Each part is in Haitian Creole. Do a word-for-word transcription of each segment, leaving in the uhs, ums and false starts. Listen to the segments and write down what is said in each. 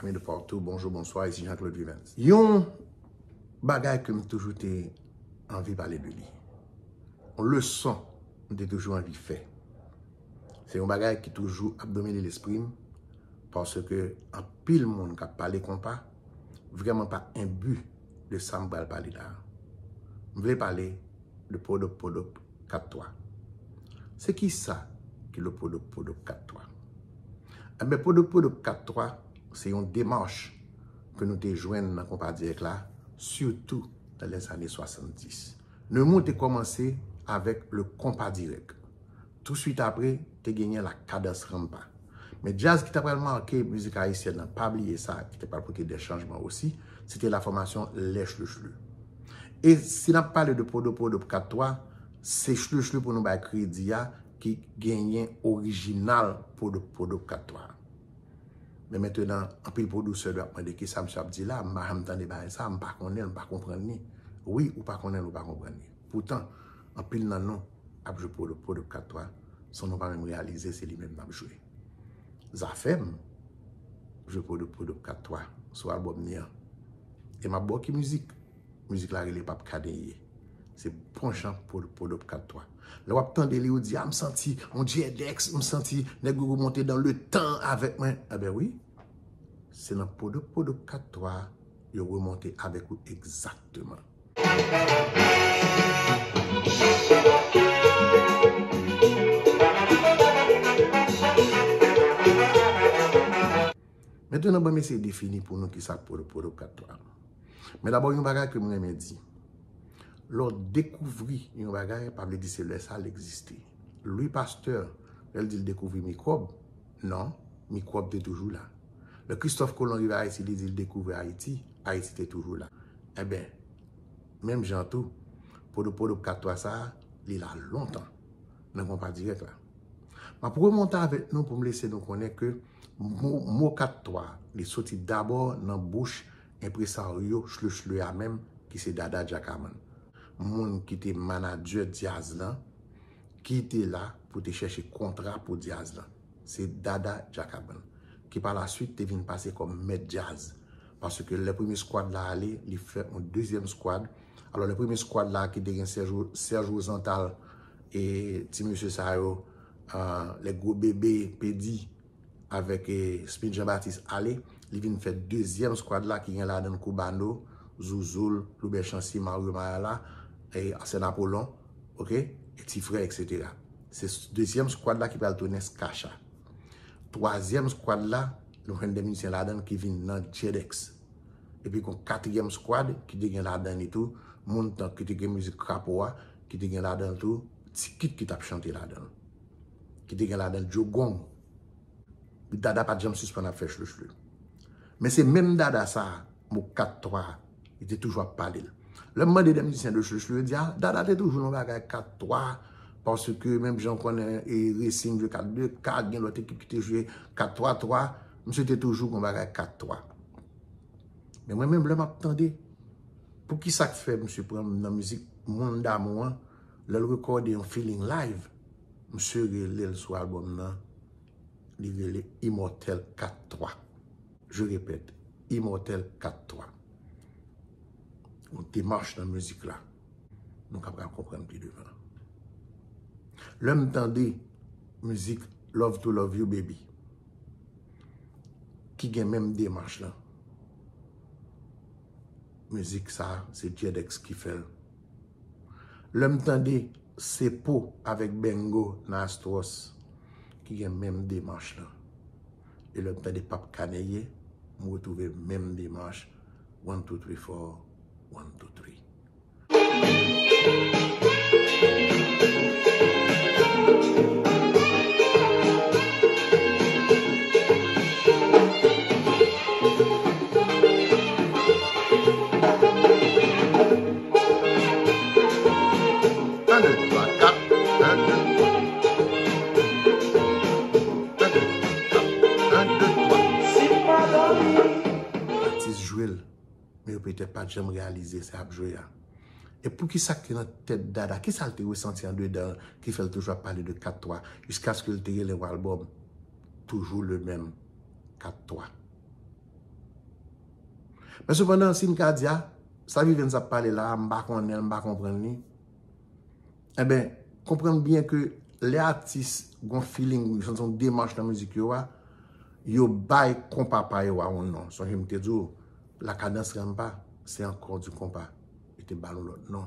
Ami de partout, bonjou, bonswa, isi Jean-Claude Vivens. Yon bagay ke m toujou te anvi pale de li. Yon leson m te toujou anvi fè. Se yon bagay ki toujou ap domine lespri m, paske anpil moun k ap pale konpa vrèman pa enbi de sa m pral pale la a. M vle pale de Podop Podop kat twa. Se kisa ki le Podop Podop kat twa? Enben, Podop Podop kat twa, se yon demach ke nou te jwenn nan konpa dirèk la, sitou nan lèzane swasanndis. Neumou te kòmanse avèk le konpa dirèk. Touswit apre, te genyen la kadans ranpa. Men djaz ki ta pral make mizik ayisyèn nan, pa bliye sa, ki te pral pote de chanjman osi, se te la fòmasyon Les Chleuchleux. E si n ap pale de Podop Podop kat twa, se Chleuchleux pou nou bay kredi a ki genyen orijinal Podop Podop kat twa. Men mentenan, anpil pwodiktè dwe ap mande kisa misye ap di la, m pa janm tande bagay sa, m pa konnen l, m pa konprann li. Wi, ou pa konnen l, ou pa konprann li. Poutan, anpil nan nou ap jwe Podop Podop kat twa san nou pa menm reyalize se li menm n ap jwe. Zafèm jwe Podop Podop kat twa sou albòm li an. E m ap ba w ki mizik. Mizik la rele P A P K D Y. Se bon jan Podop Podop kat twa. Lè w ap tande li, ou di, a, m santi yon Djedex, m santi nèg yo remonte dans le temps avèk mwen. Enben wi, se nan Podop Podop kat twa yo remonte avèk ou egzakteman. Mentenan, ban m eseye defini pou nou kisa Podop Podop kat twa. Men dabò, yon bagay ke m renmen di. Lè w dekouvri yon bagay, pa vle di se lè sa l egziste. Louis Pasteur, lè l di l dekouvri mikwòb, non, mikwòb te toujou la. Lè Christophe Colomb rive Ayiti, li di l dekouvri Ayiti, Ayiti te toujou la. Enben, menm jan tou, Podop Podop kat twa sa a, li la lontan nan konpa dirèk la. M ap remonte avèk nou pou m lese nou konnen ke mo, mo kat twa, li soti dabò nan bouch enpresaryo Chleuchleux a menm, ki se Dada Jacquaman. Moun ki te manadjè djaz lan, ki te la pou te chèche kontra pou djaz lan. Se Dada Jacquaman, ki pa la swit te vin pase kòm mèt djaz. Paske lè premye skwad la ale, li fè yon dezyèm skwad. Alò, lè premye skwad la ki te gen Serge, Serge Rosenthal e ti mesye sa yo, ah, lè gwo bebe, Pedi, avèk, eh, Smith Jean Baptiste ale, li vin fè dezyèm skwad la ki gen ladan l Cubano, Zouzoul, Loubert Chancy, Mario Mayala, eh, Arsène Apollon, oke, e Ti Frè, etsetera. Se s-, dezyèm skwad la ki pral tounen Skacha. Twazyèm skwad la, nou jwenn de mizisyen ladan l ki vin nan Djedex. Epi gon katriyèm skwad ki te gen ladan li tou, moun tan ki te gen mizik krapo a, ki te gen ladan l tou, Ti Kit ki t ap chante ladan l. Ki te gen ladan l Djogong. Dada pa t janm sispann ap fè Chleuchleux. Men se menm Dada sa a, mo kat twa a, li te toujou ap pale l. Lè m mande de mizisyen de Chleuchleux, yo di, a, Dada te toujou nan bagay kat twa, paske menm jan w konnen, e, Racing jwe kat de kat, gen lòt ekip ki te jwe kat twa twa, misye te toujou gon bagay kat twa. Men mwen menm, lè m ap tande, pou ki sa k fè misye pran m nan mizik Moun Damou an, lè l rekòde yon feeling live, misye rele l sou albòm nan, li rele Imòtèl kat twa. Je répète, Imòtèl kat twa. Yon demach nan mizik la. Nou ka pral konprann pi devan. Lè m tande mizik Love to Love You Baby, ki gen menm demach lan. Mizik sa, se Djedex ki fè l. Lè m tande Sepo avèk Bengo nan Astros, ki gen menm demach lan. E lè m tande P A P K D Y, m retwouve menm demach, one, two, three, four, one, two, three. Un, deux, trois, quatre. Un, deux, trois. Un, deux, trois. Un, deux, trois. Atis jwe l, men yo petèt pa t janm reyalize sa y ap jwe a. E poukisa k te nan tèt Dada? Kisa l te resanti andedan l ki fè l toujou ap pale de kat twa, jiskaske l te rele yon albòm Toujours le même kat twa? Men sepandan, si n ka di a, sa Vivienne ap pale la a, m pa konnen l, m pa konprann li. Enben, konprann byen ke lè atis gon feeling, yon demach nan mizik yo a, yo bay konpa pa yo a yon non. Sonje m te di w, la cadence rempa, se ankò di konpa. Yo te ba l yon lòt non.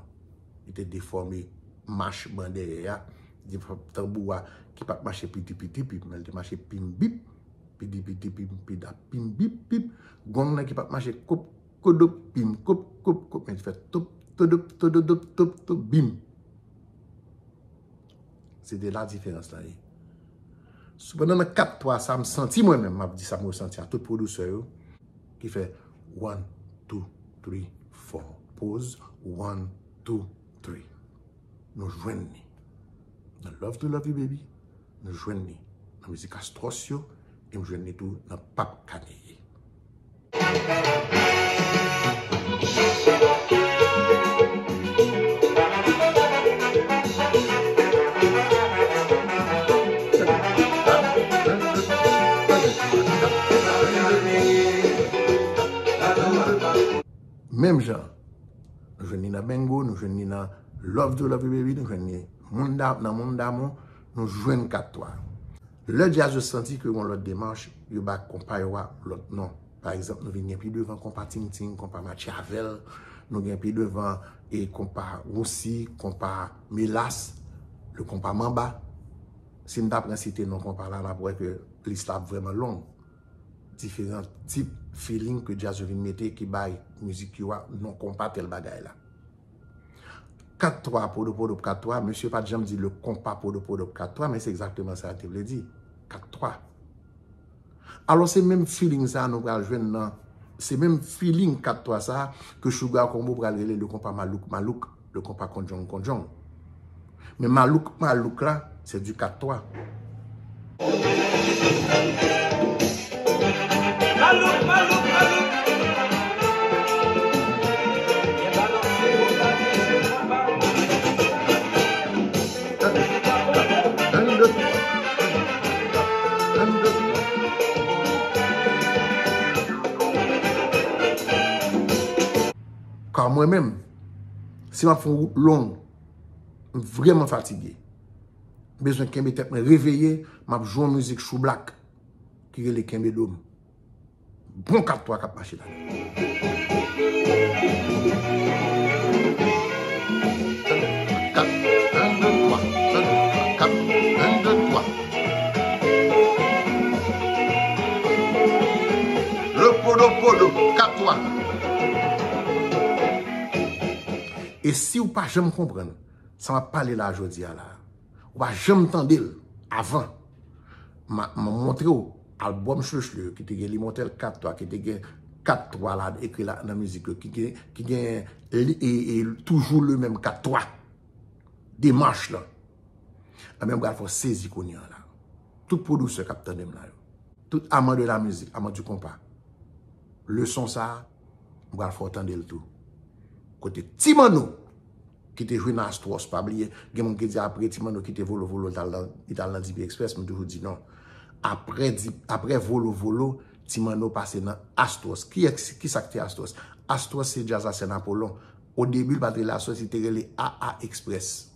Yo te defòme mach bandèyè a. Defòme tanbou a ki pa t mache piti piti pip, men l te mache pim bip, pidi piti pim pida pim bip pip. Gong nan ki pa t mache kop kodop pim kop kop kop, men l te fè top todop tododop top top bim. Se de la diferans la ye. Sepandan nan kat twa sa, m santi mwen menm, m ap di sa m resanti a tout pwodisè yo, ki fè one, two, three, four, pause, one, two, three. Nou jwenn li. Nan Love to Love You Baby, nou jwenn li nan mizik Astros yo, e m jwenn li tou nan Pap Kaneye. Menm jan, nou jwenn li nan Bengo, nou jwenn li nan Love to Love You Baby, nou jwenn li Moun Da-, nan Moun Damou, nou jwenn kat twa. Lè djaz yo santi ke yon lòt demach, yo ba konpa yo a lòt non. Pa egzanp, nou vin gen pi devan konpa Ting Ting, konpa Matchavèl, nou gen pi devan e konpa Wousi, konpa Melas, le konpa Manba. Si n ta pran site non konpa la, n ap wè ke lis la ap vrèman long. Diferan tip feeling ke djaz yo vin mete ki bay mizik yo a non konpa tèl bagay la. Kat twa, podo podo kat twa, mesye pa t janm di le konpa podo podo kat twa, men se egzakteman sa l te vle di. Kat twa. Alò, se menm feeling sa a nou pral jwenn nan, se menm feeling kat twa sa a ke Sugar Combo pral rele le konpa malouk malouk, le konpa kondjong kondjong. Men malouk malouk la, se di kat twa. Malouk, malouk, malouk. Byen balanse, bon bagay, se papa. Ka mwen menm, si m ap fè yon wout long, m vrèman fatige. M bezwen kenbe tèt mwen reveye, m ap jwe yon mizik choublak ki rele Kenbe Do M. Bon kat twa k ap mache ladan. Kat, en, de, twa, kat, en, de, twa. Le podo podo, kat twa. E si w pa janm konprann sa m ap pale la jodi a la, ou pa janm tande l avan, m a, m a montre w albòm Chle Chle yo ki te gen Limon Tèl kat twa, ki te gen kat twa la ekri la nan mizik yo, ki gen, ki gen li, e, e, toujou le menm kat twa. Demach lan. Enben, m pral fè w sezi kounye a la. Tout pwodisè k ap tande m la yo. Tout aman de la mizik, aman di konpa. Leson sa a, m pral fè w tande l tou. Kote Ti Manno, ki te jwe nan Astros, pa bliye, gen moun ki di apre Ti Manno kite Volo Volo, li t al nan, li t al nan D P Express, m toujou di non. Apre di, apre Volo Volo, Ti Manno pase nan Astros. Kiyès, kisa k te Astros? Astros se djaz a Sèn Apolon. O debi, li pa t rele Astros, li te rele A A Express.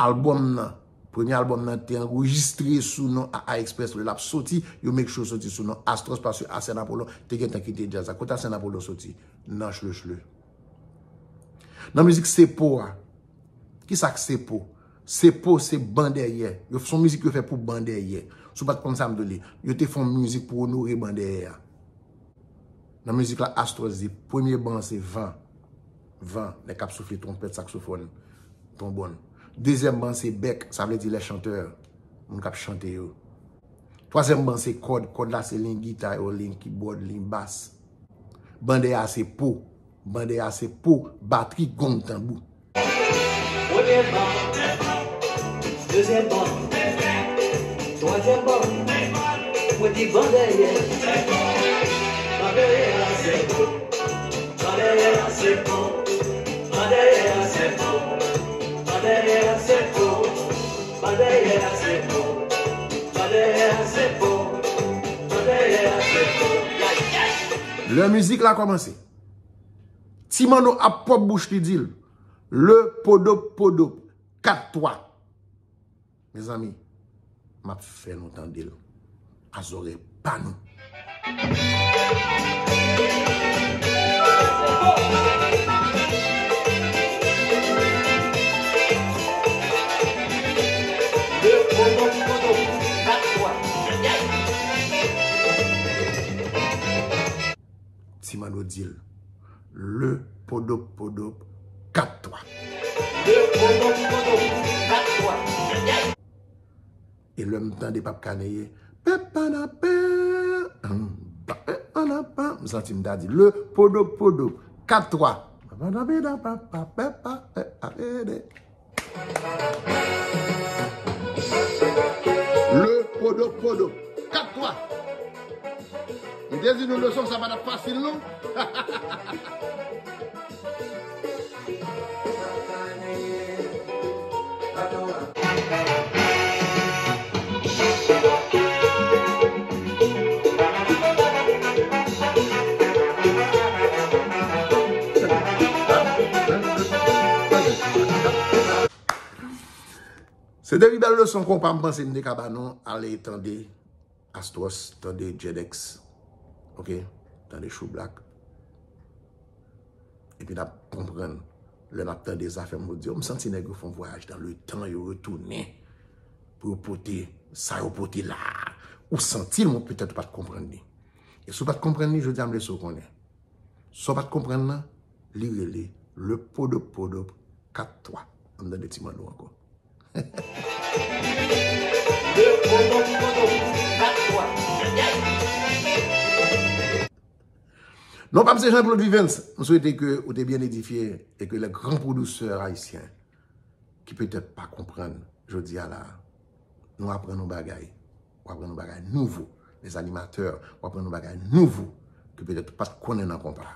Albòm nan, premye albòm nan te anrejistre sou non A A Express. Lè l ap soti, yo make sure soti sou non Astros, paske Arsène Apollon te gentan kite djaz la. Kote Arsène Apollon soti? Nan Chle Chle. Nan mizik Sepo a, kisa k Sepo? Sepo se ban dèyè. Yo, se yon mizik yo fè pou ban dèyè. Si w pa t konn sa m di w li, yo te fè yon mizik pou onore ban dèyè a. Nan mizik la, Astros di, premye ban se van. Van, nèg k ap soufle twonpèt, saksofòn, twonbòn. Dezyèm ban se bèk, sa vle di les chanteurs, moun k ap chante yo. Twazyèm ban se kòd, kòd la se liy gita yo, liy kibòd, liy bas. Ban dèyè a se po, ban dèyè a se po, batri, gong, tanbou. Premye ban, dezyèm ban, twazyèm ban, mwen di ban dèyè. Ban dèyè a se po, ban dèyè a se po, ban dèyè a se po, ban dèyè a se po, ban dèyè a se po, ban dèyè a se po, ban dèyè a se po. Lè mizik la kòmanse, Ti Manno ap pwòp bouch li di l, le podop podop, kat twa. Mezanmi, m ap fè nou tande l a zòrèy pa nou. Ti Manno di l, le podop podop, kat twa. Le podop podop, kat twa. E lè m tande Pap Kaneye, pepa na pe, hmm, pa, pepa na pa, m santi m ta di, le podop podop, kat twa. Pepa na pe, da pa, pa, pepa, pepa, ede. Le podop podop, kat twa. M te di nou leson sa pa t ap fasil non. Se de pi bèl leson konpa m panse m te ka ba nou. Ale tande Astros, tande Jedex, oke? Tande Chou Black. Epi n ap konprann. Lè n ap tande zafè m di yo, m santi nèg yo fè yon vwayaj nan letan, yo retounen pou yo pote sa yo pote la a. Ou santi l, men petèt ou pa t konprann li. E si w pa t konprann li, jodi a m lese w konnen. Sa w pa t konprann nan, li rele le podop podop kat twa. Ann tande Ti Manno ankò. Le podop podop kat twa. Non pa m se Jean-Claude Vivens. M swete ke ou te byen edifye e ke les grands producteurs haïtiens ki petèt pa konprann jodi a la a, nou aprann yon bagay. W aprann yon bagay nouvo. Les animateurs, w aprann yon bagay nouvo ke petèt ou pa t konnen nan konpa.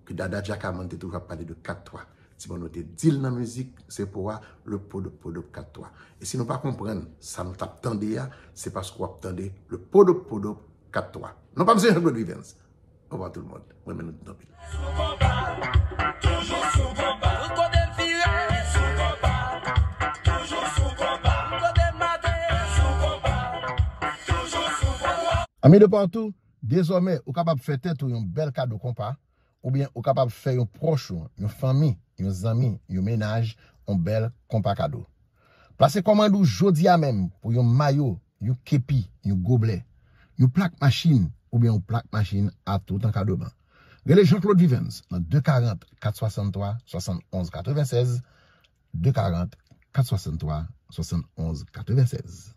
Ke Dada Djakaman te toujou ap pale de kat twa. Ti Manno te di l nan mizik, se pou a, le podop podop kat twa. E si nou pa konprann sa nou t ap tande a, se paske w ap tande le podop podop kat twa. Non pa m se Jean-Claude Vivens. Au revoir tout le monde. Mwen renmen nou tout anpil. Ami de partout, dezòmè ou kapab fè tèt ou yon bèl kado konpa, oubyen ou kapab fè yon pwòch ou, yon fanmi, yon zanmi, yon mennaj, yon bèl konpa kado. Plase kòmand ou jodi a menm pou yon mayo, yon kepi, yon goblè, yon plak machin oubyen yon plak machin a tout an kadoman. Rele Jean-Claude Vivens nan de karant, kat swasanntwa, swasannonz katrevennsèz, de karant, kat swasanntwa, swasannonz katrevennsèz.